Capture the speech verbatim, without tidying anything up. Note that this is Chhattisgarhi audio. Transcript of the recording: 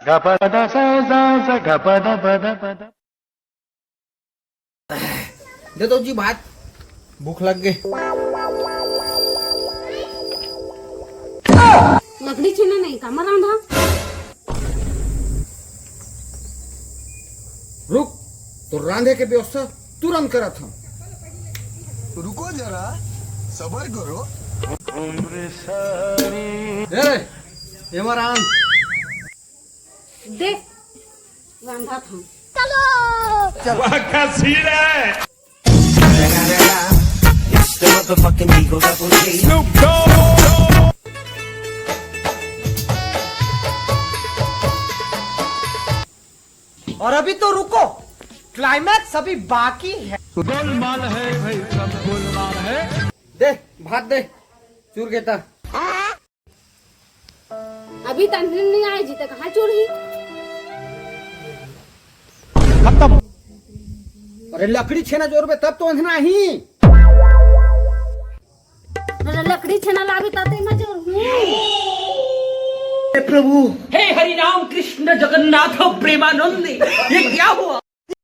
गा पा दा सा सा सा गा पा दा पा दा पा दा। दे दो जी भात, भूख लग गे। लकड़ी छेना नहीं, कामा रांधा? रुक, तो रांधे के व्यवस्था तुरंत करत हूँ। रुको जरा, सबर करो। ए, एमा रांध। दे, रांधा था। चलो। वाह, क्या सीन है। और अभी तो रुको, क्लाइमैक्स अभी बाकी है। गोलमाल है भाई, सब गोलमाल है। दे, भात दे, चूर गेता। अभी तक नहीं आए जी, तक कहाँ चूर ही? खत्म। अरे लकड़ी छेना जोरबे तब तो अंधना ही। अरे लकड़ी छेना लाबे तब तो मैं जोर हूँ। हे प्रभु। हे हरि राम कृष्ण जगन्नाथ प्रेमानंद, ये क्या हुआ?